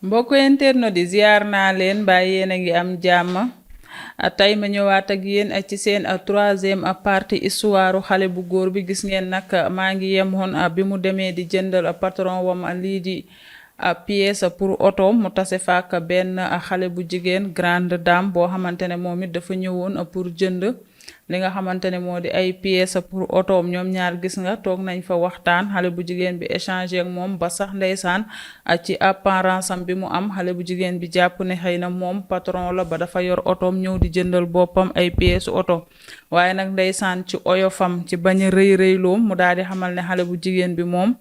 mbokk internet di ziar naa leen ba yéen a ngi am jàmm tey ma ñëwaat ak yéen ci seen troisième partie histoire xale bu góor bi gis ngeen nag maa ngi yemoon bi mu demee di jëndal patron wam lii di pièce pour oto mu tase faak benn xale bu jigéen grande dame boo xamante ne moom it dafa ñëwoon pour jënd li nga xamante ne moo di ay pièces pour otoom ñoom ñaar gis nga toog nañ fa waxtaan xale bu jigéen bi échanger ak moom ba sax ndeysaan ci apparence am bi mu am xale bu jigéen bi jàpp ne xëy na moom patron la ba dafa yor otoom ñëw di jëndal boppam ay pièces oto waaye nag ndeysaan ci oyofam ci bañ a rëy rëyloom mu daal di xamal ne xale bu jigéen bi moom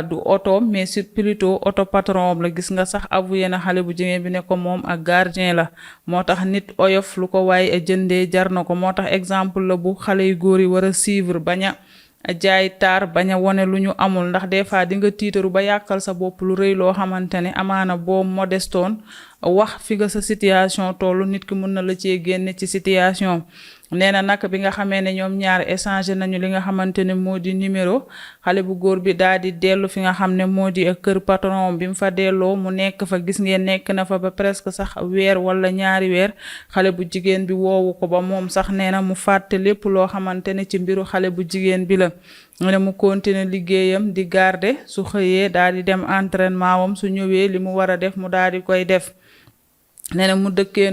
du oto mais c'est plutôt oto patron am la gis nga sax avoué na xale bu jigéen bi ne ko moom ak gardien la moo tax nit oyof lu ko waaye jëndee jar na ko moo tax exemple la bu xale yu góor yi war a suivre bañ a jaay taar bañ a wone lu ñu amul ndax des fois di nga tiitaru ba yàkkal sa bopp lu rëy loo xamante ne amaana boo modestoon wax fi nga sa situation tollu nit ki mun na la cee génne ci situation nee na nag bi nga xamee ne ñoom ñaar échangé nañu li nga xamante ne moo di numéro xale bu góor bi daal di dellu fi nga xam ne moo di kër patron bi mu fa delloo mu nekk fa gis ngeen nekk na fa ba presque sax weer wala ñaari weer xale bu jigéen bi woowu ko ba moom sax nee na mu fàtte lépp loo xamante ne ci mbiru xale bu jigéen bi la ne mu continuer liggéeyam di garder su xëyee daal di dem entraînement wam su ñëwee li mu war a def mu daal di koy def nee na mu dëkkee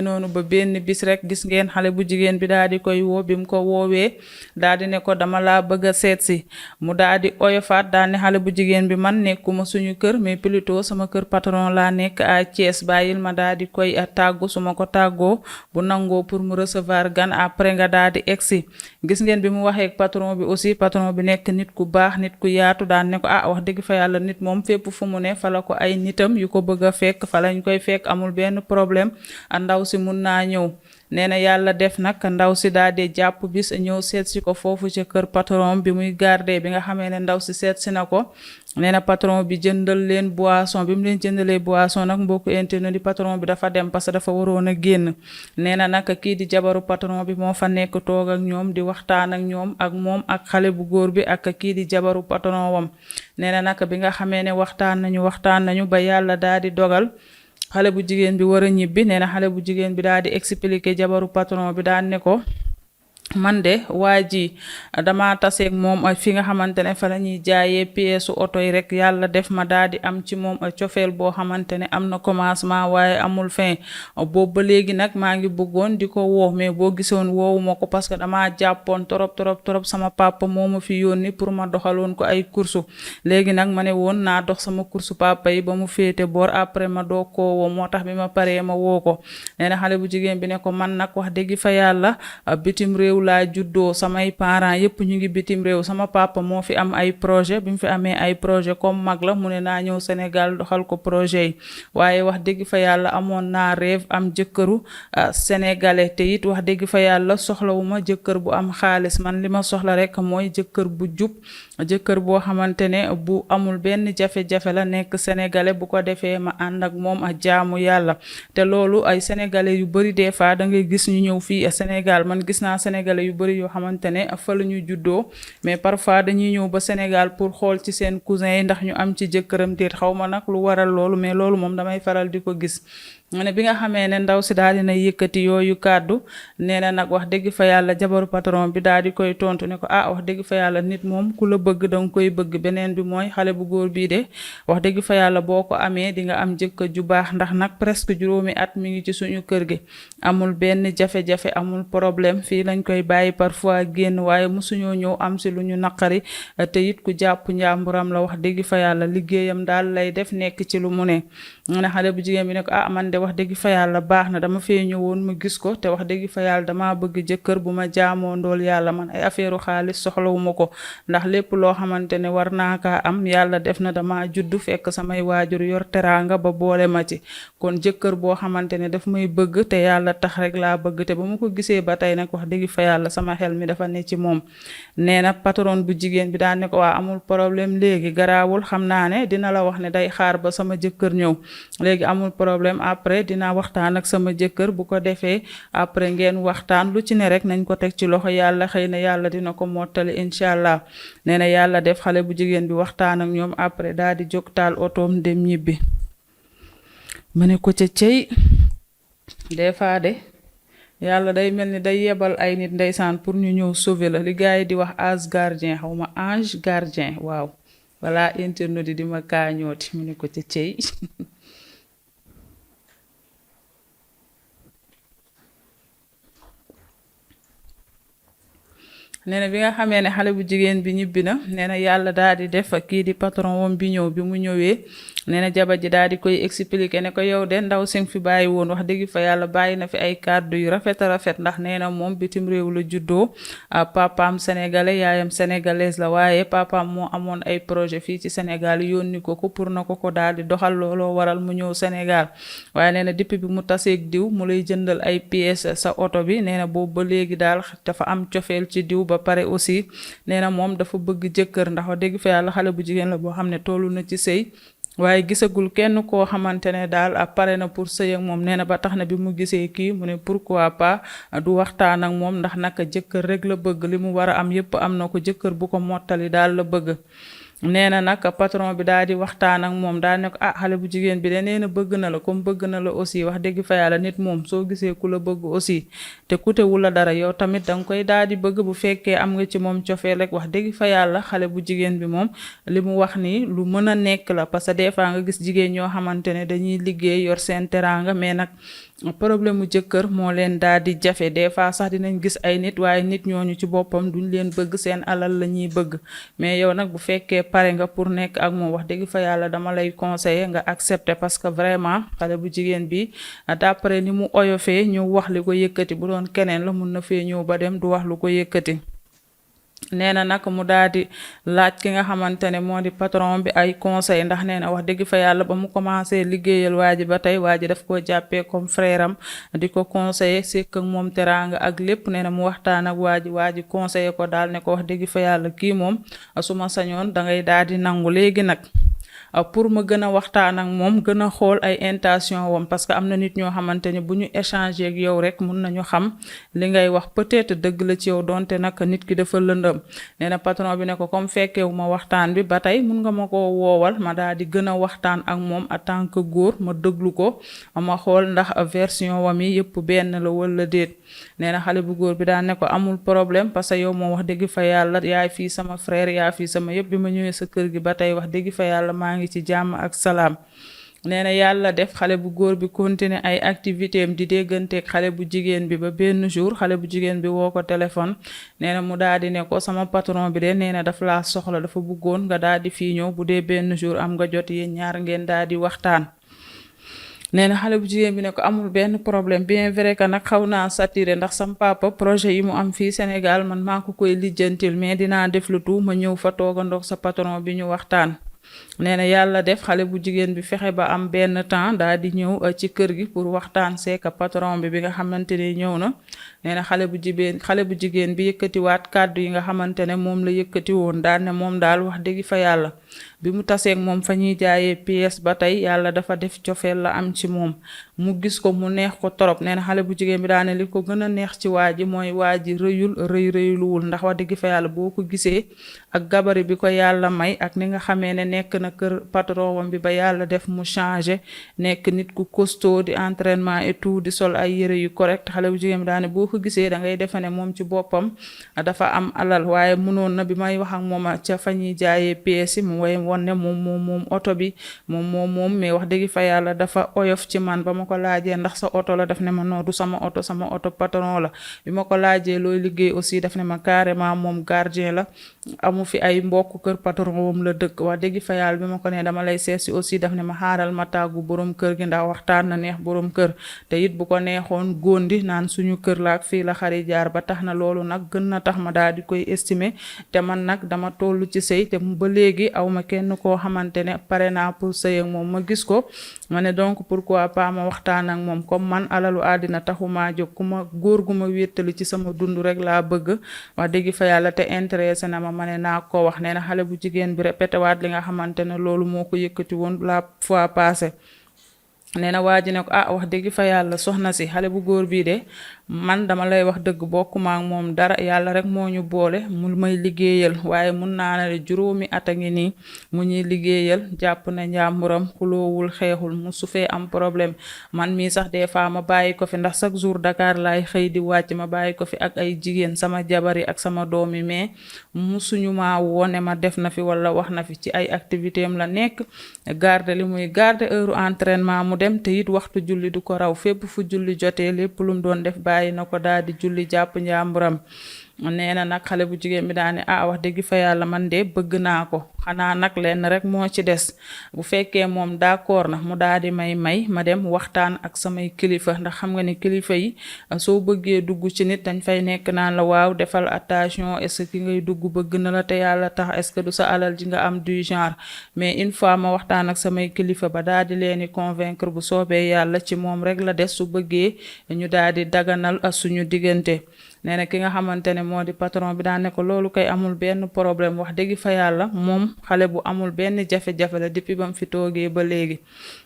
noonu ba benn bis rek gis ngeen xale bu jigéen bi daal di koy woo bi mu ko woowee daal di ne ko dama laa bëgg a seet si mu daal di oyofaat daal ne xale bu jigéen bi man nekkuma suñu kër mais plutôt sama kër patron laa nekk à Thiès bàyyil ma daal di koy tàggu su ma ko tàggoo bu nangoo pour mu recevoir gan après nga daal di egsi gis ngeen bi mu waxee ak patron bi aussi patron bi nekk nit ku baax nit ku yaatu daan ne ko wax dëgg fa yàlla nit moom fépp fu mu ne fa la ko ay nitam yu ko bëgg a fekk fa lañ koy fekk amul benn problème ndaw si mun naa ñëw nee na yàlla def nag ndaw si daal di jàpp bis ñëw seet si ko foofu ca kër patron bi muy garder bi nga xamee ne ndaw si seet si na ko nee na patron bi jëndal leen boisson bi mu leen jëndalee boisson nag mbokku internet di patron bi dafa dem parce que dafa waroon a génn nee na nag kii di jabaru patron bi moo fa nekk toog ak ñoom di waxtaan ak ñoom ak moom ak xale bu góor bi ak kii di jabaru patron wam nee na nag bi nga xamee ne waxtaan nañu ba yàlla daal di dogal xale bu jigéen bi war a ñibbi nee na xale bu jigéen bi daal di expliquer jabaru patron bi daan ne ko man de waa ji dama taseeg moom fi nga xamante ne fa la ñuy jaayee pièce oto yi rek yàlla def ma daal di am ci moom cofeel boo xamante ne am na commencement waaye amul fin boobu ba léegi nag maa ngi bëggoon di ko woo mais boo gisoon woowu ma ko parce que dama jàppoon trop sama papa moo ma fi yónni pour ma doxaloon ko ay course léegi nag ma ne woon naa dox sama course papa yi ba mu féete boor après ma doog koo woo moo tax bi ma paree ma woo ko nee na xale bu jigéen bi ne ko man nag wax dëgg fa yàlla bitim réew laa juddoo samay parents yépp ñu ngi bitim réew sama papa moo fi am ay projet bi mu fi amee ay projet comme mag la mu ne naa ñëw Sénégal doxal ko projet yi waaye wax dëgg fa yàlla amoon naa rêve am jëkkëru sénégalais te it wax dëgg fa yàlla soxlawuma jëkkër bu am xaalis man li ma soxla rek mooy jëkkër bu jub jëkkër boo xamante ne bu amul benn jafe-jafe la nekk sénégalais bu ko defee ma ànd ak moom a jaamu yàlla te loolu ay sénégalais yu bari des fois da ngay gis ñu ñëw fii Sénégal man gis naa sénégalais yu bari yoo xamante ne fa la ñu juddoo mais parfois dañuy ñëw ba Sénégal pour xool ci seen cousin yi ndax ñu am ci jëkkëram déet xaw ma nag lu waral loolu mais loolu moom damay faral di ko gis ne bi nga xamee ne ndaw si daal dina yëkkati yooyu kàddu nee na nag wax dëgg fa yàlla jabaru patron bi daal di koy tontu ne ko wax dëgg fa yàlla nit moom ku la bëgg danga koy bëgg beneen bi mooy xale bu góor bii de wax dëgg fa yàlla boo ko amee di nga am jëkkër ju baax ndax nag presque juróomi at mi ngi ci suñu kër gi amul benn jafe-jafe amul problème fii lañ koy bàyyi parfois génn waaye mosuñoo ñëw am si lu ñu naqari te it ku jàpp njàmburam la wax dëgg fa yàlla liggéeyam daal lay def nekk ci lu mu ne xale bu jigéen bi ne ko man de wax dëgg fa yàlla baax na dama fee ñëwoon ma gis ko te wax dëgg fa yàlla dama bëgg jëkkër bu ma jaamoo ndool yàlla man ay affaire xaalis soxlawuma ko ndax lépp loo xamante ne war naa kaa am yàlla def na dama juddu fekk samay waajur yor teraanga ba boole ma ci kon jëkkër boo xamante ne daf may bëgg te yàlla tax rek laa bëgg te ba mu ko gisee ba tey nag wax dëgg fa yàlla sama xel mi dafa ne ci moom nee na patron bu jigéen bi daan ne ko amul problème léegi garaawul xam naa ne dina la wax ne day xaar ba sama jëkkër ñëw léegi amul problème après dina waxtaan ak sama jëkkër bu ko defee après ngeen waxtaan lu ci ne rek nañ ko teg ci loxo yàlla xëy na yàlla dina ko mottali incha allah nee na yàlla def xale bu jigéen bi waxtaan ak ñoom après daal di jóg taal otoom dem ñibbi ma ne ko ca cey des fois de yàlla day mel ni day yebal ay nit ndeysaan pour ñu ñëw sauver la li gars yi di wax ange gardien xaw ma ange gardien waaw wala internet di ma kaañooti mu ne ko ca cey nee na bi nga xamee ne xale bu jigéen bi ñibbi na nee na yàlla daal di def kii di patron wam bi ñëw bi mu ñëwee nee na jabar ji daal di koy expliquer ne ko yow de ndaw si nga fi bàyyi woon wax dëgg fa yàlla bàyyi na fi ay kàddu yu rafet a rafet ndax nee na moom bitim réew la juddoo papaam sénégalais yaayam sénégalaise la waaye papaam moo amoon ay projet fii ci Sénégal yónni ko pour na ko daal di doxal looloo waral mu ñëw Sénégal waaye nee na depuis bi mu taseeg diw mu lay jëndal ay pièces sa oto bi nee na boobu ba léegi daal dafa am cofeel ci diw ba pare aussi nee na moom dafa bëgg jëkkër ndax wax dëgg fa yàlla xale bu jigéen la boo xam ne tollu na ci sëy waaye gisagul kenn koo xamante ne daal pare na pour sëy ak moom nee na ba tax na bi mu gisee kii mu ne pourquoi pas du waxtaan ak moom ndax naka jëkkër rek la bëgg li mu war a am yépp am na ko jëkkër bu ko mottali daal la bëgg nee na nag patron bi daal di waxtaan ak moom daal ne ko xale bu jigéen bi de nee na bëgg na la comme bëgg na la aussi wax dëgg fa yàlla nit moom soo gisee ku la bëgg aussi te kutewul la dara yow tamit danga koy daal di bëgg bu fekkee am nga ci moom cofeel rek wax dëgg fa yàlla xale bu jigéen bi moom li mu wax nii lu mën a nekk la parce que des fois nga gis jigéen ñoo xamante ne dañuy liggéey yor seen teraanga mais nag problème mu jëkkër moo leen daal di jafe des fois sax dinañ gis ay nit waaye nit ñooñu ci boppam duñ leen bëgg seen alal la ñuy bëgg mais yow nag bu fekkee pare nga pour nekk ak moom wax dëgg fa yàlla dama lay conseiller nga accepter parce que vraiment xale bu jigéen bi d'après ni mu oyofee ñëw wax li ko yëkkati bu doon keneen la mun na fee ñëw ba dem du wax lu ko yëkkati nee na nag mu daal di laaj ki nga xamante ne moo di patron bi ay conseil ndax nee na wax dëgg fa yàlla ba mu commencé liggéeyal waa ji ba tey waa ji daf koo jàppee comme frère am di ko conseiller sekk ak moom teraanga ak lépp nee na mu waxtaan ak waa ji conseiller ko daal ne ko wax dëgg fa yàlla kii moom su ma sañoon dangay daal di nangu léegi nag pour ma gën a waxtaan ak moom gën a xool ay intention wam parce que am na nit ñoo xamante ne bu ñu échanger ak yow rek mun nañu xam li ngay wax peut-être dëgg la ci yow donte nag nit ki dafa lëndëm nee na patron bi ne ko comme fekkewu ma waxtaan bi ba tey mun nga ma ko woowal ma daal di gën a waxtaan ak moom en tant que góor ma déglu ko ma xool ndax version wam yi yëpp benn la wala déet nee na xale bu góor bi daan ne ko amul problème parce que yow moom wax dëgg fa yàlla yaay fii sama frère yaa fii sama yëpp bi ma ñëwee sa kër gi ba tey wax dëgg fa yàlla maa ngi ci jàmm ak salaam nee na yàlla def xale bu góor bi continuer ay activité am di dégganteeg xale bu jigéen bi ba benn jour xale bu jigéen bi woo ko téléphone nee na mu daal di ne ko sama patron bi de nee na daf laa soxla dafa bëggoon nga daal di fii ñëw bu dee benn jour am nga jot yéen ñaar ngeen daal di waxtaan nee na xale bu jigéen bi ne ko amul benn problème bien vrai que nag xaw naa saturé ndax sam papa projet yi mu am fii Sénégal man maa ko koy lijjantil mais dinaa def lu tout ma ñëw fa toogandoog sa patron bi ñu waxtaan nee na yàlla def xale bu jigéen bi fexe ba am benn temps daal di ñëw ci kër gi pour waxtaan seeka patron bi nga xamante ne ñëw na nee na xale bu jigéen bi yëkkatiwaat kàddu yi nga xamante ne moom la yëkkati woon daal ne moom daal wax dëgg fa yàlla bi mu taseeg moom fa ñuy jaayee pièce ba tey yàlla dafa def cofeel la am ci moom mu gis ko mu neex ko torop nee na xale bu jigéen bi daane li ko gën a neex ci waa ji mooy waa ji rëyuluwul ndax wax dëgg fa yàlla boo ko gisee ak gabari bi ko yàlla may ak ni nga xamee ne nekk na kër patron wam bi ba yàlla def mu changé nekk nit ku costaud di entraînement et tout di sol ay yëre yu correct xale bu jigéen bi daane boo ko gisee da ngay defe ne moom ci boppam dafa am alal waaye mënoon na bi may wax ak moom ca fa ñuy jaayee pièce yi mu way won ne moom oto bi moom mais wax dëgg fa yàlla dafa oyof ci man ba ma ko laajee ndax sa oto la daf ne ma noo du sama oto patron la bi ma ko laajee looy liggéey aussi daf ne ma carrément moom gardien la amu fi ay mbokk kër patron moom la dëkk wax dëgg fa yàlla bi ma ko ne dama lay seet si aussi daf ne ma xaaral ma tàggu borom kër gi ndax waxtaan na neex borom kër te it bu ko neexoon góondi naan suñu kër la ak fii la xari jaar ba tax na loolu nag gën na tax ma daal di koy estimer te man nag dama toll ci sëy te ba léegi aw ma kenn koo xamante ne pare naa pour sëy ak moom ma gis ko ma ne donc pourquoi pas ma waxtaan ak moom comme man alalu àddina taxumaa jóg ku ma góor gu ma wéttali ci sama dund rek laa bëgg wax dëgg fa yàlla te intéressé na ma ne naa ko wax nee na xale bu jigéen bi répété waat li nga xamante ne loolu moo ko yëkkati woon la fois passée nee na waa ji ne ko wax dëgg fa yàlla soxna si xale bu góor bii de man dama lay wax dëgg bokkuma ak moom dara yàlla rek moo ñu boole mu may liggéeyal waaye mun naa ne juróomi at a ngi nii mu ñuy liggéeyal jàpp na njàmburam xuloowul xeexul mu su fee am problème man mii sax des fois ma bàyyi ko fi ndax chaque jour Dakar laay xëy di wàcc ma bàyyi ko fi ak ay jigéen sama jabar yi ak sama doom yi mais musuñu ma woone ma def na fi wala wax na fi ci ay activité am la nekk garde li muy garde heure entraînement mu dem te it waxtu julli du ko raw fépp fu julli jotee lépp lu mu doon def bàyyi na ko daal di julli jàpp njàmburam nee na nag xale bu jigéen bi daane wax dëgg fa yàlla man de bëgg naa ko xanaa nag lenn rek moo ci des bu fekkee moom d'accord na mu daal di may ma dem waxtaan ak samay kilifa ndax xam nga ni kilifa yi soo bëggee dugg ci nit dañ fay nekk naan la waaw defal attention est-ce que ki ngay dugg bëgg na la te yàlla tax est-ce que du sa alal ji nga am du genre mais une fois ma waxtaan ak samay kilifa ba daal di leen di convaincre bu soobee yàlla ci moom rek la des su bëggee ñu daal di daganal suñu diggante nee na ki nga xamante ne moo di patron bi daan ne ko loolu kay amul benn problème wax dëgg fa yàlla moom xale bu amul benn jafe-jafe la depuis ba mu fi toogee ba léegi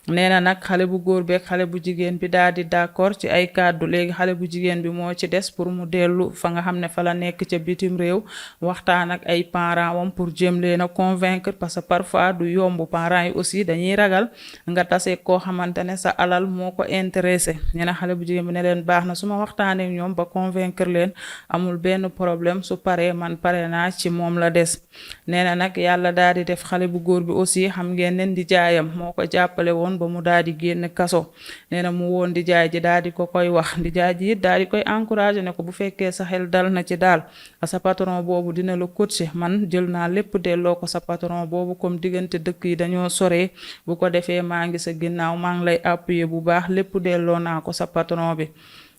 nee na nag xale bu góor bi ak xale bu jigéen bi daal di d'accord ci ay kàddu léegi xale bu jigéen bi moo ci des pour mu dellu fa nga xam ne fa la nekk ca bitim réew waxtaan ak ay parents wam pour jëm leen a convaincre parce que parfois du yomb parents yi aussi dañuy ragal nga tase koo xamante ne sa alal moo ko intéressé nee na xale bu jigéen bi ne leen baax na su ma waxtaanee ak ñoom ba convaincre leen amul benn problème su paree man pare naa ci moom la des nee na nag yàlla daal di def xale bu góor bi aussi xam ngeen ne ndijaayam moo ko jàppale woon ba mu daal di génn kaso nee na mu woon ndijaay ji daal di ko koy wax ndijaay ji it daal di koy encouragé ne ko bu fekkee sa xel dal na ci daal sa patron boobu dina la coacher man jël naa lépp delloo ko sa patron boobu comme diggante dëkk yi dañoo soree bu ko defee maa ngi sa ginnaaw maa ngi lay appuyer bu baax lépp delloo naa ko sa patron bi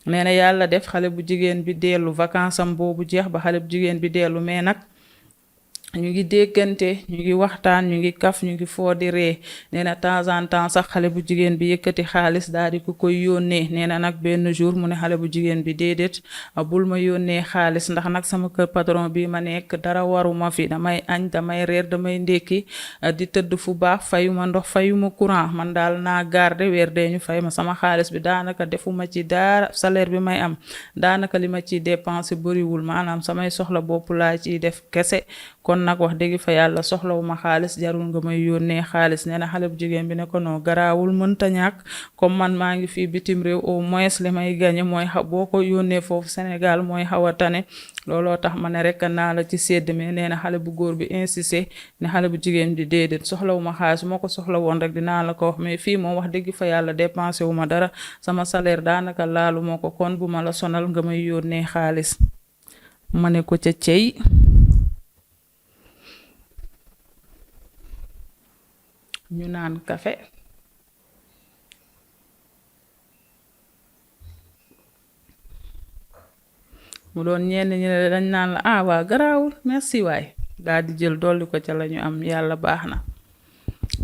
nee na yàlla def xale bu jigéen bi dellu vacances am boobu jeex ba xale bu jigéen bi dellu mais nag ñu ngi déggante ñu ngi waxtaan ñu ngi kaf ñu ngi foo di ree nee na temps en temps sax xale bu jigéen bi yëkkati xaalis daal di ko koy yónnee nee na nag benn jour mu ne xale bu jigéen bi déedéet bul ma yónnee xaalis ndax nag sama kër patron bi ma nekk dara waruma fi damay añ damay reer damay ndékki di tëdd fu baax fayuma ndox fayuma courant man daal naa garde weer dee ñu fay ma sama xaalis bi daanaka defuma ci dara salaire bi may am daanaka li ma ciy dépensé bariwul maanaam samay soxla bopp laa ciy def kese kon nag wax dëgg fa yàlla soxlawuma xaalis jarul nga may yónnee xaalis nee na xale bu jigéen bi ne ko noo garaawul mënta ñàkk comme man maa ngi fii bitim réew au moins li may gañe mooy boo ko yónnee foofu Sénégal mooy xaw a tane looloo tax ma ne rek naa la ci sedd mais nee na xale bu góor bi insisté ne xale bu jigéen bi déedéet soxlawuma xaalis moo ko soxla woon rek dinaa la ko wax mais fii moom wax dëgg fa yàlla dépensé wu ma dara sama salaire daanaka laalu moo ko kon bu ma la sonal nga may yónnee xaalis ma ne ko ca cey ñu naan kafe mu doon ñenn ñi ne dañ naan la waa garaawul merci waay daal di jël dolli ko ca la ñu am yàlla baax na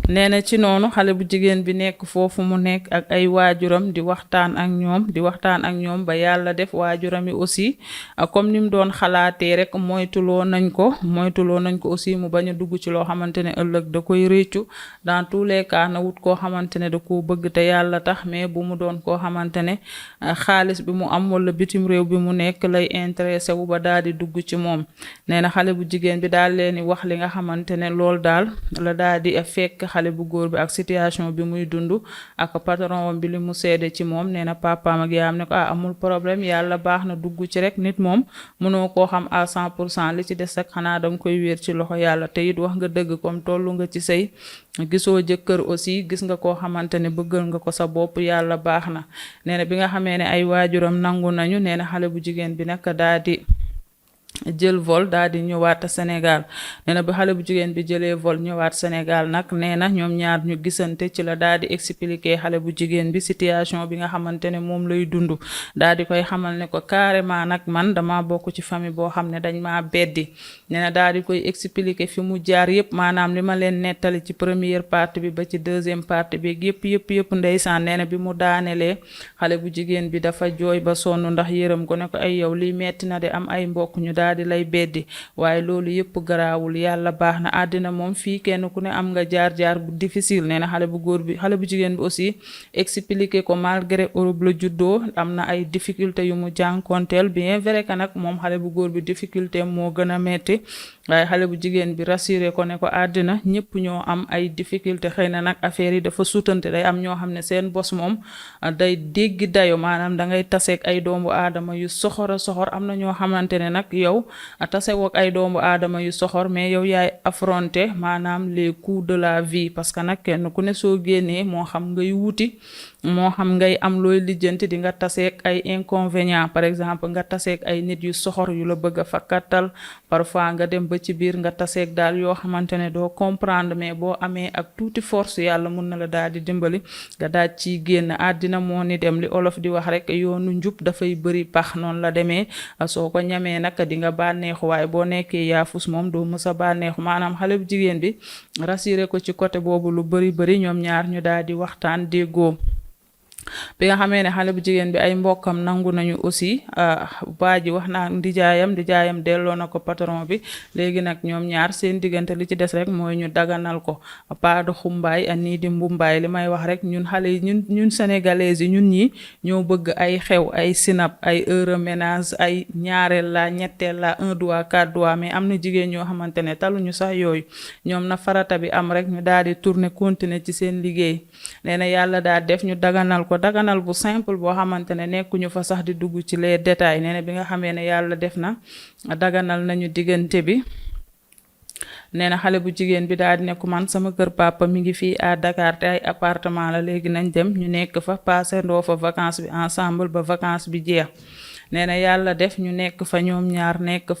nee na ci noonu xale bu jigéen bi nekk foofu mu nekk ak ay waajuram di waxtaan ak ñoom ba yàlla def waajuram yi aussi comme ni mu doon xalaatee rek moytuloo nañ ko aussi mu bañ a dugg ci loo xamante ne ëllëg da koy réccu dans tous les cas na wut koo xamante ne da koo bëgg te yàlla tax mais bu mu doon koo xamante ne xaalis bi mu am wala bitim réew bi mu nekk lay intéressé wu ba daal di dugg ci moom nee na xale bu jigéen bi daal leen wax li nga xamante ne loolu daal la daal di fekk xale bu góor bi ak situation bi muy dund ak patron bi li mu seede ci moom nee na papaam ak yaayam ne ko amul problème yàlla baax na dugg ci rek nit moom mënoo koo xam à 100% li ci des rek xanaa danga koy wéer ci loxo yàlla te it wax nga dëgg comme tollu nga ci sëy gisoo jëkkër aussi gis nga koo xamante ne bëggal nga ko sa bopp yàlla baax na nee na bi nga xamee ne ay waajuram nangu nañu nee na xale bu jigéen bi nag daal di jël vol daal di ñëwaat Sénégal nee na ba xale bu jigéen bi jëlee vol ñëwaat Sénégal nag nee na ñoom ñaar ñu gisante ci la daal di expliquer xale bu jigéen bi situation bi nga xamante ne moom lay dund daal di koy xamal ne ko carrément nag man dama bokk ci famille boo xam ne dañ maa beddi nee na daal di koy expliquer fi mu jaar yëpp maanaam li ma leen nettali ci première partie bi ba ci deuxième partie bi yëpp ndeysaan nee na bi mu daanelee xale bu jigéen bi dafa jooy ba sonn ndax yërëm ko ne ko ay yow liy metti na de am ay mbokk ñu daal di lay beddi waaye loolu yëpp garaawul yàlla baax na àddina moom fii kenn ku ne am nga jaar-jaar bu difficile nee na xale bu góor bi xale bu jigéen bi aussi expliqué ko malgré Europe la juddoo am na ay difficulté yu mu jànkonteel bien vrai que nag moom xale bu góor bi difficulté moo gën a metti waaye xale bu jigéen bi rassuré ko ne ko àddina ñëpp ñoo am ay difficulté xëy na nag affaire yi dafa sutante day am ñoo xam ne seen bos moom day déggi dayo maanaam da ngay taseeg ay doomu aadama yu soxora soxor am na ñoo xamante ne nag yow tasewoog ay doomu aadama yu soxor mais yow yaay affronter maanaam les coups de la vie parce que nag kenn ku ne soo génnee moo xam ngay wuti moo xam ngay am looy lijjanti di nga taseeg ay inconvénients par exemple nga taseeg ay nit yu soxor yu la bëgg a fakkatal parfois nga dem ba ci biir nga taseeg daal yoo xamante ne doo comprendre mais boo amee ak tuuti force yàlla mun na la daal di dimbali nga daal ciy génn àddina moo ni dem li olof di wax rek yoonu njub dafay bëri pax noonu la demee soo ko ñamee nag di nga bànneexu waaye boo nekkee yaafus moom doo mës a bànneexu maanaam xale bu jigéen bi rassuré ko ci côté boobu lu bëri ñoom ñaar ñu daal di waxtaan déggoo bi nga xamee ne xale bu jigéen bi ay mbokkam nangu nañu aussi waa ji wax naa ndijaayam delloo na ko patron bi léegi nag ñoom ñaar seen diggante li ci des rek mooy ñu daganal ko pas de xumbaay a nii di mbumbaay li may wax rek ñun xale yi ñun sénégalais yi ñun ñi ñoo bëgg ay xew ay sinap ay heure ménage ay ñaareel la ñetteel la 1 doigt 4 doigt mais am na jigéen ñoo xamante ne taluñu sax yooyu ñoom na farata bi am rek ñu daal di tourner continuer ci seen liggéey nee na yàlla daal def ñu daganal ko daganal bu simple boo xamante ne nekkuñu fa sax di dugg ci les détails nee na bi nga xamee ne yàlla def na daganal nañu diggante bi nee na xale bu jigéen bi daal di ne ko man sama kër papa mi ngi fii à Dakar te ay appartement la léegi nañ dem ñu nekk fa passé ndoo fa vacances bi ensemble ba vacances bi jeex nee na yàlla def ñu nekk fa ñoom ñaar nekk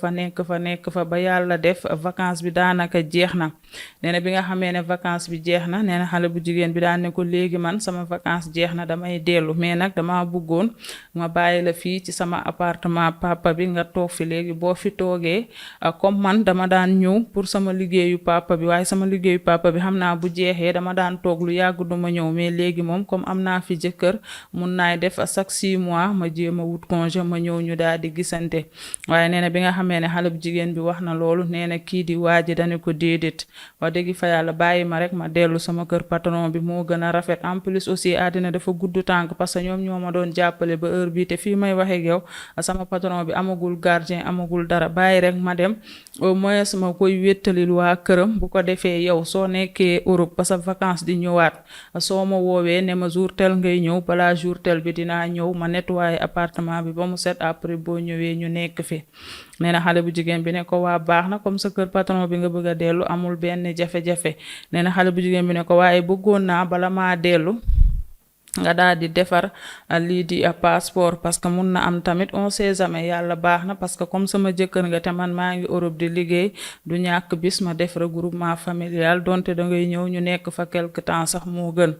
fa ba yàlla def vacances bi daanaka jeex na nee na bi nga xamee ne vacances bi jeex na nee na xale bu jigéen bi daan ne ko léegi man sama vacances jeex na damay dellu mais nag dama bëggoon ma bàyyi la fii ci sama appartement papa bi nga toog fi léegi boo fi toogee comme man dama daan ñëw pour sama liggéeyu papa bi waaye sama liggéeyu papa bi xam naa bu jeexee dama daan toog lu yàgg duma ñëw mais léegi moom comme am naa fi jëkkër mun naay def chaque 6 mois ma jéem a wut congé ma ñëw ñu daal di gisante waaye nee na bi nga xamee ne xale bu jigéen bi wax na loolu nee na kii di waaji dane ko déedéet wax dëgg fa yàlla bàyyi ma rek ma dellu sama kër patron bi moo gën a rafet en plus aussi àddina dafa gudd tànk parce que ñoom ñoo ma doon jàppale ba heure bii te fii may waxee ak yow sama patron bi amagul gardien amagul dara bàyyi rek ma dem au moins ma koy wéttalil waa këram bu ko defee yow soo nekkee Europe ba sa vacances di ñëwaat soo ma woowee ne ma jour tel ngay ñëw balaa jour tel bi dinaa ñëw ma nettoyer appartement bi ba mu set après boo ñëwee ñu nekk fi nee na xale bu jigéen bi ne ko waa baax na comme sa kër patron bi nga bëgg a dellu amul benn jafe-jafe nee na xale bu jigéen bi ne ko waaye bëggoon naa bala maa dellu nga daal di defar lii di passeport parce que mun na am tamit on sait jamais yàlla baax na parce que comme sama jëkkër nga te man maa ngi Europe di liggéey du ñàkk bis ma def regroupement familial donte da ngay ñëw ñu nekk fa quelque temps sax moo gën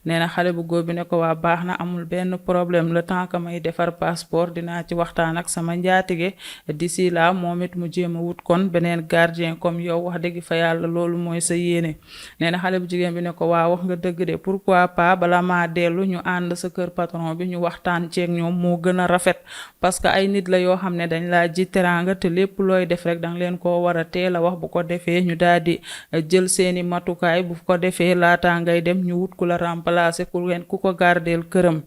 nee na xale bu góor bi ne ko waa baax na amul benn problème le temps que may defar passeport dinaa ci waxtaan ak sama njaatige d'ici là moom it mu jéem a wut kon beneen gardien comme yow wax dëgg fa yàlla loolu mooy sa yéene nee na xale bu jigéen bi ne ko waa wax nga dëgg de pourquoi pas bala maa dellu ñu ànd sa kër patron bi ñu waxtaan ceeg ñoom moo gën a rafet parce que ay nit la yoo xam ne dañ laa ji teraanga te lépp looy def rek danga leen koo war a teel a wax bu ko defee ñu daal di jël seeni matukaay bu ko defee laata ngay dem ñu wut ku la remplacer ku ko gardeel këram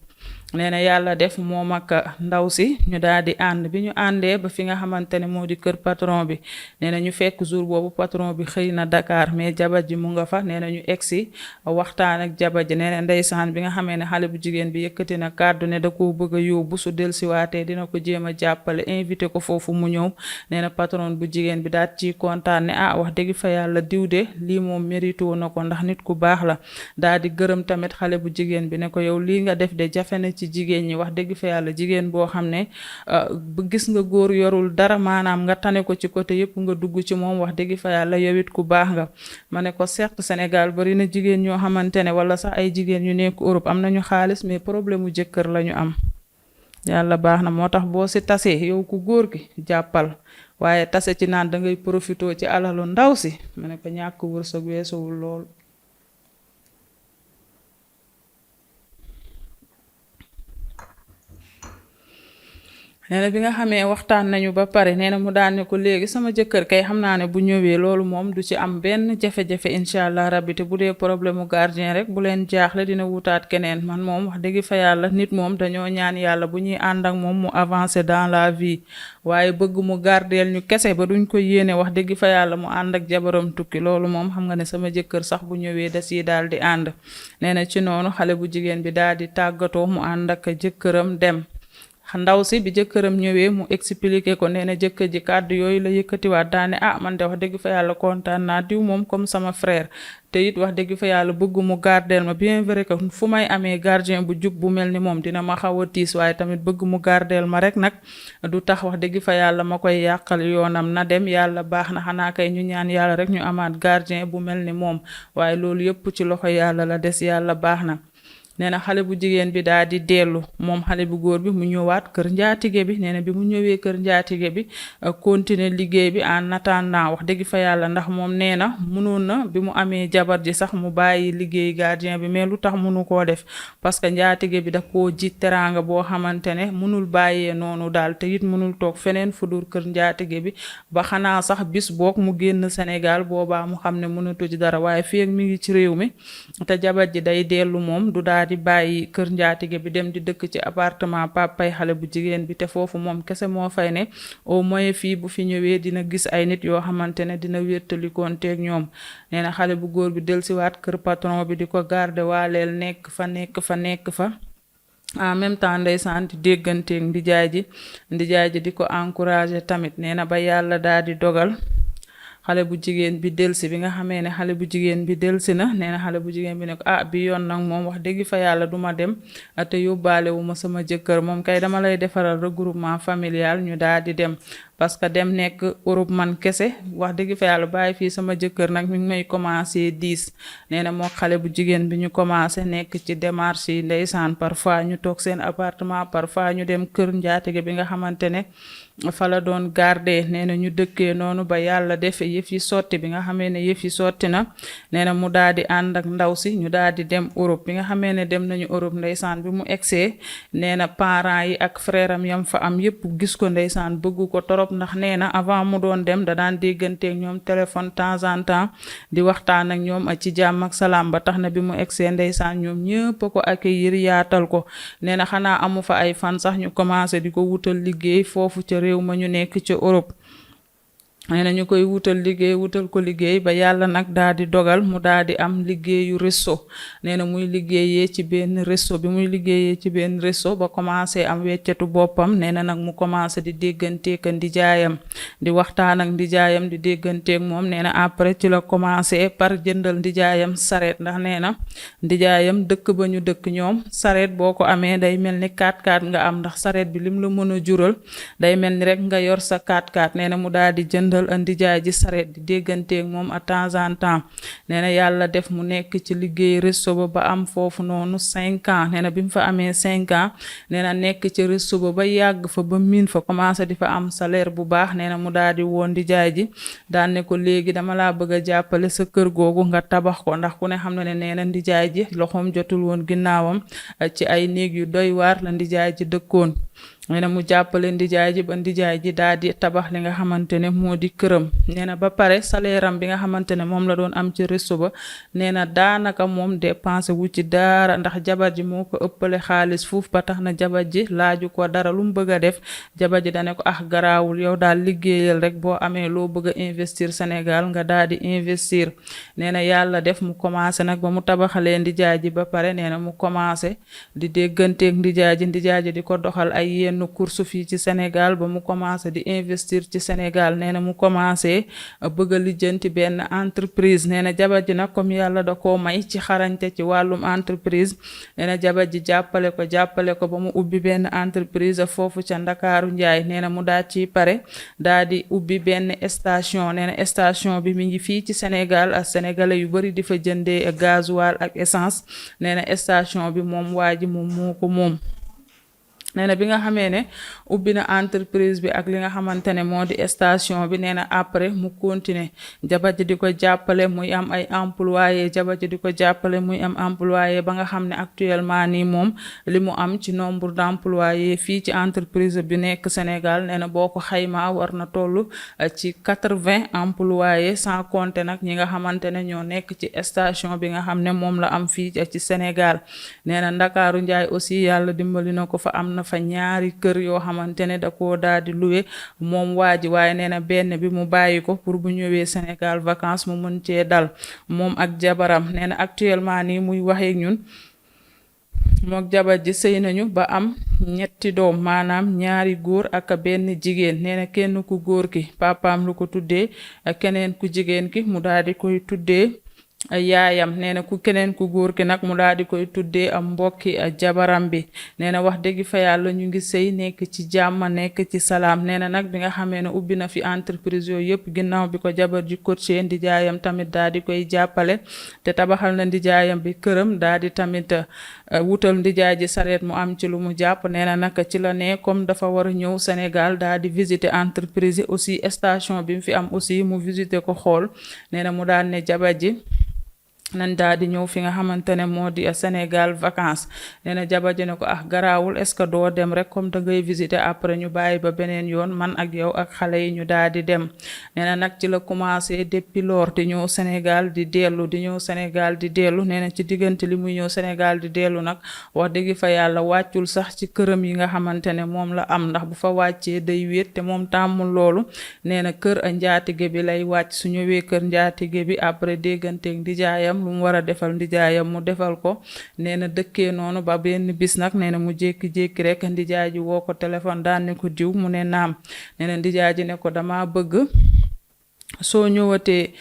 nee na yàlla def moom ak ndaw si ñu daal di ànd bi ñu àndee ba fi nga xamante ne moo di kër patron bi nee na ñu fekk jour boobu patron bi xëy na Dakar mais jabar ji mu nga fa nee na ñu egsi waxtaan ak jabar ji nee na ndeysaan bi nga xamee ne xale bu jigéen bi yëkkati na kàddu ne da koo bëgg a yóbbu su dellusiwaatee dina ko jéem a jàppale invité ko foofu mu ñëw nee na patron bu jigéen bi daal ci kontaan ne wax dëgg fa yàlla diw de lii moom mérito na ko ndax nit ku baax la daal di gërëm tamit xale bu jigéen bi ne ko yow lii nga def de jafe na ci jigéen ñi wax dëgg fa yàlla jigéen boo xam ne bu gis nga góor yorul dara maanaam nga tane ko ci côté yëpp nga dugg ci moom wax dëgg fa yàlla yow it ku baax nga ma ne ko certes Sénégal bari na jigéen ñoo xamante ne wala sax ay jigéen yu nekk Europe am nañu xaalis mais problème mu jëkkër la ñu am yàlla baax na moo tax boo si tasee yow ku góor gi jàppal waaye tase ci naan da ngay profitoo ci alalu ndaw si ma ne ko ñàkk wërsëg weesuwul lool nee na bi nga xamee waxtaan nañu ba pare nee na mu daan ne ko léegi sama jëkkër kay xam naa ne bu ñëwee loolu moom du ci am benn jafe-jafe incha allah rabbi te bu dee problème mu gardien rek bu leen jaaxle dina wutaat keneen man moom wax dëgg fa yàlla nit moom dañoo ñaan yàlla bu ñuy ànd ak moom mu avancer dans la vie waaye bëgg mu gardeel ñu kese ba duñ ko yéene wax dëgg fa yàlla mu ànd ak jabaram tukki loolu moom xam nga ne sama jëkkër sax bu ñëwee da siy daal di ànd nee na ci noonu xale bu jigéen bi daal di tàggatoo mu ànd ak jëkkëram dem. ndaw si bi jëkkëram ñëwee mu expliqué ko nee na jëkkër ji kàddu yooyu la yëkkatiwaat daane man de wax dëgg fa yàlla kontaan naa diw moom comme sama frère te it wax dëgg fa yàlla bëgg mu gardeel ma bien vrai que fu may amee gardien bu jub bu mel ni moom dina ma xaw a tiis waaye tamit bëgg mu gardeel ma rek nag du tax wax dëgg fa yàlla ma koy yàqal yoonam na dem yàlla baax na xanaa kay ñu ñaan yàlla rek ñu amaat gardien bu mel ni moom waaye loolu yëpp ci loxo yàlla la des yàlla baax na. nee na xale bu jigéen bi daal di dellu moom xale bu góor bi mu ñëwaat kër njaatige bi nee na bi mu ñëwee kër njaatige bi continuer liggéey bi en attendant wax dëgg fa yàlla ndax moom nee na mënoon na bi mu amee jabar ji sax mu bàyyi liggéey gardien bi mais lu tax mënu koo def parce que njaatige bi da koo ji teraanga boo xamante ne mënul bàyyee noonu daal te it mënul toog feneen fu dul kër njaatige bi ba xanaa sax bis boog mu génn Sénégal boobaa mu xam ne mënatu ci dara waaye fii ak mi ngi ci réew mi te jabar ji day dellu moom du daal di bàyyi kër njaatige bi dem di dëkk ci appartement papay xale bu jigéen bi te foofu moom kese moo fay ne au moins fii bu fi ñëwee dina gis ay nit yoo xamante ne dina wéttalikoon teeg ñoom nee na xale bu góor bi dellusiwaat kër patron bi di ko garde waaleel nekk fa en même temps ndeysaan di dégganteeg ndijaay ji di ko encourager tamit nee na ba yàlla daal di dogal xale bu jigéen bi delsi bi nga xamee ne xale bu jigéen bi delsi na nee na xale bu jigéen bi ne ko bi yoon nag moom wax dëgg fa yàlla duma dem te yóbbaale wu ma sama jëkkër moom kay dama lay defaral regroupement familial ñu daal di dem parce que dem nekk Europe man kese wax dëgg fa yàlla bàyyi fii sama jëkkër nag mi ngi may commencé 10 nee na moo xale bu jigéen bi ñu commencé nekk ci démarche yi ndeysaan parfois ñu toog seen appartement parfois ñu dem kër njaatige bi nga xamante ne fa la doon garder nee na ñu dëkkee noonu ba yàlla defe yëf yi sotti bi nga xamee ne yëf yi sotti na nee na mu daal di ànd ak ndaw si ñu daal di dem Europe bi nga xamee ne dem nañu Europe ndeysaan bi mu egsee nee na parents yi ak frère am yam fa am yëpp gis ko ndeysaan bëgg ko torop ndax nee na avant mu doon dem da daan dégganteeg ñoom téléphone temps en temps di waxtaan ak ñoom ci jàmm ak salaam ba tax na bi mu egsee ndeysaan ñoom ñëpp a ko accueillir yaatal ko nee na xanaa amu fa ay fan sax ñu commencé di ko wutal liggéey foofu ca réew ma ñu nekk ci Europe nee na ñu koy wutal ko liggéey ba yàlla nag daal di dogal mu daal di am liggéeyu resto nee na muy liggéeyee ci benn resto bi muy liggéeyee ci benn resto ba commencé am weccetu boppam nee na nag mu commencé di dégganteeg ndijaayam di waxtaan ak ndijaayam di dégganteeg moom nee na après ci la commencé par jëndal ndijaayam sareet ndax nee na ndijaayam dëkk ba ñu dëkk ñoom sareet boo ko amee day mel ni 4x4 nga am ndax sareet bi lim la mën a jural day mel ni rek nga yor sa 4x4 nee na mu daal di jëndal ndijaay ji sareet di dégganteeg moom à temps en temps nee na yàlla def mu nekk ci liggéey resto ba am foofu noonu 5 ans nee na bi mu fa amee 5 ans nee na nekk ci resto ba yàgg fa ba miin fa commencé di fa am salaire bu baax nee na mu daal di woon ndijaay ji daan ne ko léegi dama laa bëgg a jàppale sa kër googu nga tabax ko ndax ku ne xam na ne nee na ndijaay ji loxoom jotul woon ginnaawam ci ay néeg yu doy waar la ndijaay ji dëkkoon nee na mu jàppale ndijaay ji ba ndijaay ji daal di tabax li nga xamante ne moo di këram nee na ba pare salaire am bi nga xamante ne moom la doon am ci resto ba nee na daanaka moom dépensé wu ci dara ndax jabar ji moo ko ëppale xaalis fuuf ba tax na jabar ji laaju ko dara lu mu bëgg a def jabar ji dane ko garaawul yow daal liggéeyal rek boo amee loo bëgg a investir Sénégal nga daal di investir nee na yàlla def mu commencé nag ba mu tabaxalee ndijaay ji ba pare nee na mu commencé di dégganteeg ndijaay ji di ko doxal ay yenn course fii ci Sénégal ba mu commencé di investir ci Sénégal nee na mu commencé bëgg a lijjanti benn entreprise nee na jabar ji nag comme yàlla da koo may ci xarañte ci wàllum entreprise nee na jabar ji jàppale ko ba mu ubbi benn entreprise foofu ca Ndakaaru Njaay nee na mu daa ci pare daa di ubbi benn station nee na station bi mi ngi fii ci Sénégal ak sénégalais yu bari di fa jëndee gasoil ak essence nee na station bi moom waa ji moom moo ko moom nee na bi nga xamee ne ubbi na entreprise bi ak li nga xamante ne moo di station bi nee na après mu continuer jabar ji di ko jàppale muy am ay employé jabar ji di ko jàppale muy am employé ba nga xam ne actuellement nii moom li mu am ci nombre d'employés fii ci entreprise bi nekk Sénégal nee na boo ko xaymaa war na toll ci 80 employés sans compter nag ñi nga xamante ne ñoo nekk ci station bi nga xam ne moom la am fii ci Sénégal nee na Ndakaaru Njaay aussi yàlla dimbali na ko fa am na fa ñaari kër yoo xamante ne da koo daal di loué moom waa ji waaye nee na benn bi mu bàyyi ko pour bu ñëwee Sénégal vacances mu mën cee dal moom ak jabaram nee na actuellement nii muy waxee ñun mook jabar ji sëy nañu ba am ñetti doom maanaam ñaari góor ak benn jigéen nee na kenn ku góor ki papaam lu ko tuddee keneen ku jigéen ki mu daal di koy tuddee yaayam nee na ku keneen ku góor ki nag mu daal di koy tuddee am mbokki jabaram bi nee na wax dëgg fa yàlla ñu ngi sëy nekk ci jàmm nekk ci salaam nee na nag bi nga xamee ne ubbi na fi entreprise yooyu yëpp ginnaaw bi ko jabar ji coaché ndijaayam tamit daal di koy jàppale te tabaxal na ndijaayam bi këram daal di tamit wutal ndijaay ji sareet mu am ci lu mu jàpp nee na nag ci la ne comme dafa war a ñëw Sénégal daal di visiter entreprise yi aussi station bi mu fi am aussi mu visiter ko xool nee na mu daal ne jabar ji nañ daal di ñëw fi nga xamante ne moo di Sénégal vacances nee na jabar ji ne ko garaawul est-ce que doo dem rek comme da ngay visiter après ñu bàyyi ba beneen yoon man ak yow ak xale yi ñu daal di dem nee na nag ci la commencé depuis lors di ñëw Sénégal di dellu di ñëw Sénégal di dellu nee na ci diggante li muy ñëw Sénégal di dellu nag wax dëgg fa yàlla wàccul sax ci këram yi nga xamante ne moom la am ndax bu fa wàccee day wéet te moom tàmmul loolu nee na kër a njaatige bi lay wàcc su ñëwee kër njaatige bi après dégganteeg ndijaayam lu mu war a defal ndijaayam mu defal ko nee na dëkkee noonu ba benn bis nag nee na mu jékki-jékki rek ndijaay ji woo ko téléphone daan ne ko diw mu ne naam nee na ndijaay ji ne ko dama bëgg soo ñëwatee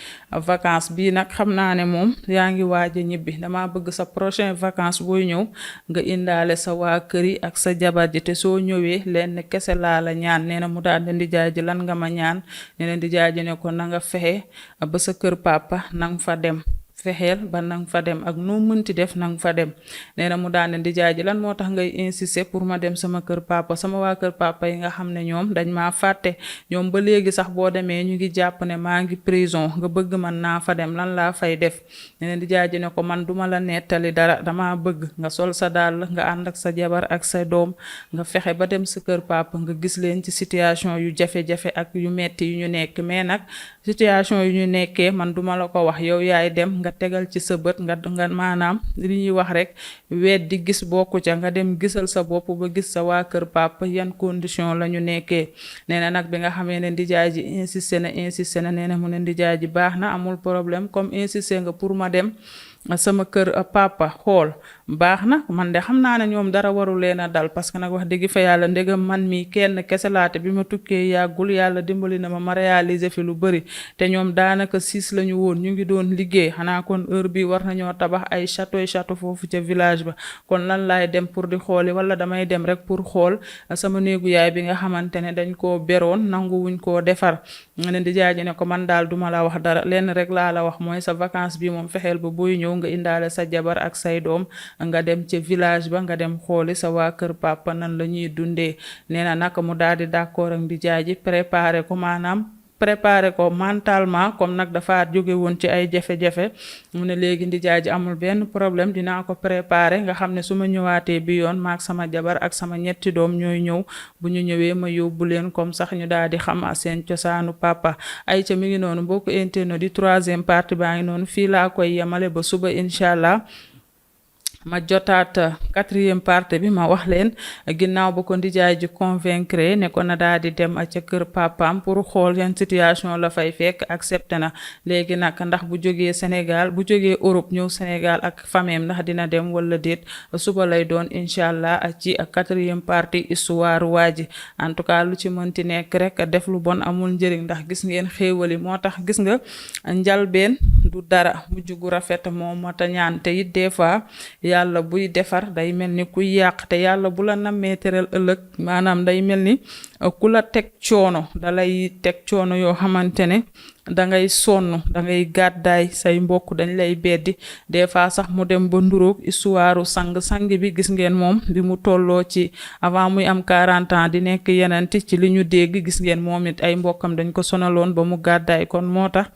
vacances bii nag xam naa ne moom yaa ngi waaj a ñibbi dama bëgg sa prochain vacances booy ñëw nga indaale sa waa kër yi ak sa jabar ji te soo ñëwee lenn kese laa la ñaan nee na mu daal di ndijaay ji lan nga ma ñaan nee na ndijaay ji ne ko na nga fexe ba sa kër papa nang fa dem fexeel ba nang fa dem ak noo mënti def nang fa dem nee na mu daane ndijaay ji lan moo tax ngay insister pour ma dem sama kër papa sama waa kër papa yi nga xam ne ñoom dañ maa fàtte ñoom ba léegi sax boo demee ñu ngi jàpp ne maa ngi prison nga bëgg man naa fa dem lan laa fay def nee na ndijaay ji ne ko man duma la nettali dara dama bëgg nga sol sa dàll nga ànd ak sa jabar ak sa doom nga fexe ba dem sa kër papa nga gis leen ci situation yu jafe-jafe ak yu metti yu ñu nekk mais nag situation yu ñu nekkee man duma la ko wax yow yaay dem nga tegal ci sa bët nga maanaam li ñuy wax rek weet di gis bokku ca nga dem gisal sa bopp ba gis sa waa kër papa yan condition la ñu nekkee nee na nag bi nga xamee ne ndijaay ji insisté na nee na mu ne ndijaay ji baax na amul problème comme insisté nga pour ma dem sama kër papa xool baax na man de xam naa ne ñoom dara waru leen a dal parce que nag wax dëgg fa yàlla ndegam man mi kenn kese laate bi ma tukkee yàggul yàlla dimbali na ma réaliser fi lu bëri te ñoom daanaka 6 la ñu woon ñu ngi doon liggéey xanaa kon heure bi war nañoo tabax ay château foofu ca village ba kon lan laay dem pour di xooli wala damay dem rek pour xool sama néegu yaay bi nga xamante ne dañ koo beroon nangu wuñ koo defar ne di jaaji ne ko man daal duma la wax dara lenn rek laa la wax mooy sa vacances bi moom fexeel ba booy ñëw nga indaale sa jabar ak say doom nga dem ca village ba nga dem xooli sa waa kër papa nan la ñuy dundee nee na naka mu daal di d'accord ak di jaaji préparer ko mentalement comme nag dafa jóge woon ci ay jafe-jafe mu ne léegi ndijaay ji amul benn problème dinaa ko préparer nga xam ne su ma ñëwaatee bi yoon maak sama jabar ak sama ñetti doom ñooy ñëw bu ñu ñëwee ma yóbbu leen comme sax ñu daal di xam seen cosaanu papa ay ca mi ngi noonu mbokk internet di 3e partie baa ngi noonu fii laa koy yemale ba suba incha allah ma jotaat 4e partie bi ma wax leen ginnaaw ba ko ndijaay ji convaincre ne ko na daal di dem ca kër papaam pour xool yan situation la fay fekk accepté na léegi nag ndax bu jógee Sénégal bu jógee Europe ñëw Sénégal ak fameem ndax dina dem wala déet suba lay doon incha allah ci 4e partie histoire waa ji en tout cas lu ci mënti nekk rek def lu bon amul njëriñ ndax gis ngeen xéewali moo tax gis nga njalbeen du dara mujj gu rafet moo mata ñaan te it des fois yàlla buy defar day mel ni kuy yàq te yàlla bu la nammee teral ëllëg maanaam day mel ni ku la teg coono dalay teg coono yoo xamante ne dangay sonn dangay gàddaay say mbokk dañ lay beddi des fois sax mu dem ba nduróog histoire sang bi gis ngeen moom bi mu tolloo ci avant muy am 40 ans di nekk yenenti ci li ñu dégg gis ngeen moom it ay mbokkam dañ ko sonaloon ba mu gàddaay kon moo tax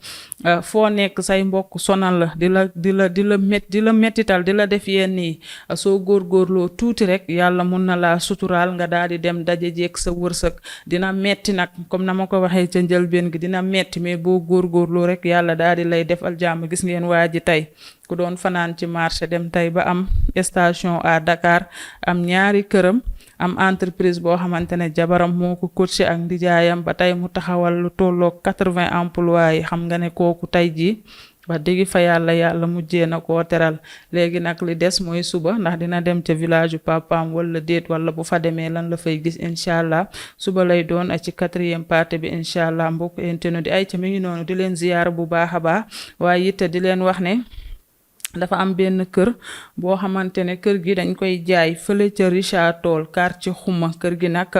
foo nekk say mbokk sonal la di la mettital di la def yenn yi soo góorgóorloo tuuti rek yàlla mun na laa suturaal nga daal di dem daje jeeg sa wërsëg dina metti nag comme na ma ko waxee ca njëlbeen gi dina metti mais boo góorgóorloo rek yàlla daal di lay defal jàmm gis ngeen waa ji tey ku doon fanaan ci marché dem tey ba am station à Dakar am ñaari këram am entreprise boo xamante ne jabaram moo ko coaché ak ndijaayam ba tey mu taxawal lu tolloog 80 emplois yi xam nga ne kooku tey jii wax dëgg fa yàlla mujjee na koo teral léegi nag li des mooy suba ndax dina dem ca village yu papaam wala déet wala bu fa demee lan la fay gis incha allah suba lay doon ci 4e partie bi incha allah mbokk internet di ay ca mi ngi noonu di leen ziyaar bu baax a baax waaye it di leen wax ne dafa am benn kër boo xamante ne kër gi dañ koy jaay fële ca Richard Toll quartier xuma kër gi nag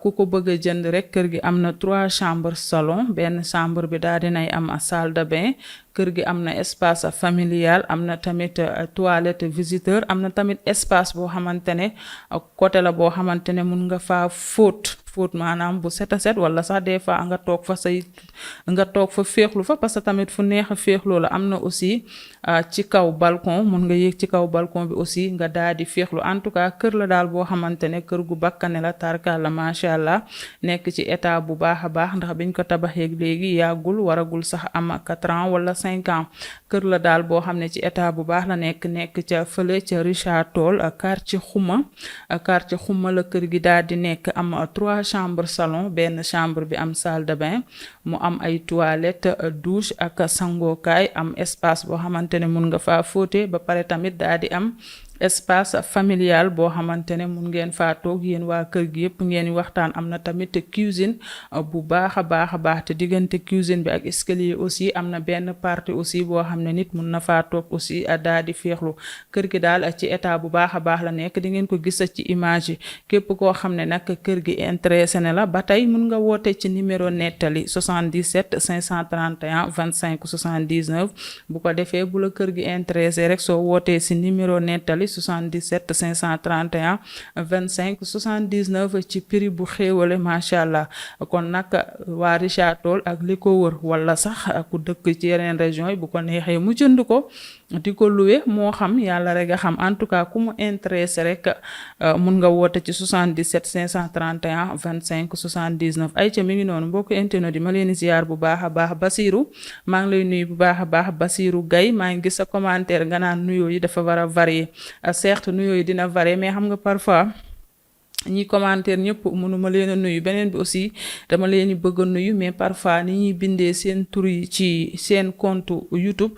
ku ko bëgg a jënd rek kër gi am na 3 chambres salon benn chambre bi daal dinay am salle de bain kër gi am na espace familial am na tamit toilette visiteur am na tamit espace boo xamante ne côté la boo xamante ne mun nga faa fóot maanaam bu set a set wala sax des fois nga toog fa féexlu fa parce que tamit fu neex a féexloo la am na aussi ci kaw balcon mun nga yéeg ci kaw balcon bi aussi nga daal di féexlu en tout cas kër la daal boo xamante ne kër gu bakkane la tarkal la macha allah nekk ci état bu baax a baax ndax biñ ko tabaxee léegi yàggul waragul sax am 4 ans wala 5 ans kër la daal boo xam ne ci état bu baax la nekk ca fële ca Richard Toll quartier xuma la kër gi daal di nekk am 3 chambre salon benn chambre bi am salle de bain mu am ay toilette douche ak sangokaay am espace boo xamante ne mun nga faa fóote ba pare tamit daal di am espace familial boo xamante ne mun ngeen faa toog yéen waa kër gi yëpp ngeen waxtaan am na tamit cuisine bu baax a baax te diggante cuisine bi ak escalier aussi am na benn partie aussi boo xam ne nit mun na faa toog aussi daal di féexlu kër gi daal ci état bu baax a baax la nekk di ngeen ko gis ci image yi képp koo xam ne nag kër gi intéressé na la ba tey mun nga woote ci numéro nettali 77 531 25 79 bu ko defee bu la kër gi intéressé rek soo wootee si numéro nettali 77 531 25 79 ci prix bu xéewale macha allah kon nag waa Richard Toll ak li ko wër wala sax ku dëkk ci yeneen région yi bu ko neexee mu jënd ko di ko loué moo xam yàlla rek a xam en tout cas ku mu intéressé rek mun nga woote ci 77 531 25 79 ay ca mi ngi noonu mbokk internet yi ma leen ziar bu baax a baax Basirou maa ngi lay nuyu bu baax a baax Basirou Gaye maa ngi gis sa commentaire nga naan nuyoo yi dafa war a varier certes nuyoo yi dina varier mais xam nga parfois ñi commentaire ñëpp mënuma leen a nuyu beneen bi aussi dama leen di bëgg a nuyu mais parfois ni ñuy bindee seen tur yi ci seen compte YouTube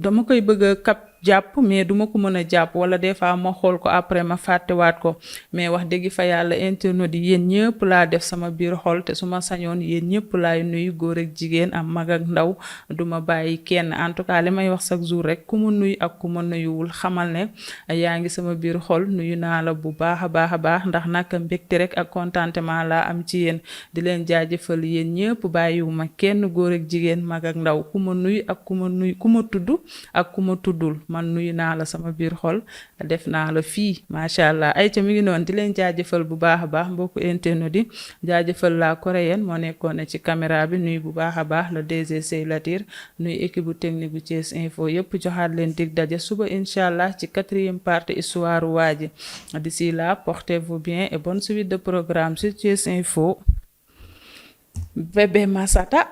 dama koy bëgg a jàpp mais duma ko mën a jàpp wala des fois ma xool ko après ma fàttewaat ko mais wax dëgg fa yàlla internet yi yéen ñëpp laa def sama biir xol te su ma sañoon yéen ñëpp laay nuyu góor ak jigéen am mag ak ndaw duma bàyyi kenn en tout cas li may wax chaque jour rek ku ma nuyu ak ku ma nuyuwul xamal ne yaa ngi sama biir xol nuyu naa la bu baax a baax ndax nag mbégte rek ak contentement laa am ci yéen di leen jaajëfal yéen ñëpp bàyyiwuma kenn góor ak jigéen mag ak ndaw ku ma nuyu ak ku ma tudd ak ku ma tuddul man nuyu naa la sama biir xol def naa la fii macha allah ay ca mi ngi noonu di leen jaajëfal bu baax a baax mbokku internet yi jaajëfal la coréenne moo nekkoon ci caméra bi nuyu bu baax a baax le DG Sey Latir nuyu équipe bu technique bu Thiès Info yëpp joxaat leen dig daje suba incha allah ci 4e partie histoire Wadji d'ici là portez-vous bien et bonne suite de programme sur Thiès Info. Bébé Massata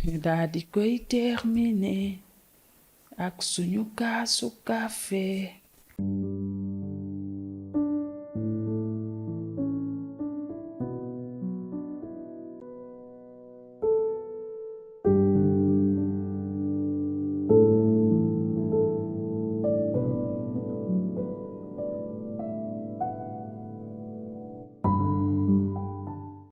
ñu daal di koy terminer ak suñu kaasu café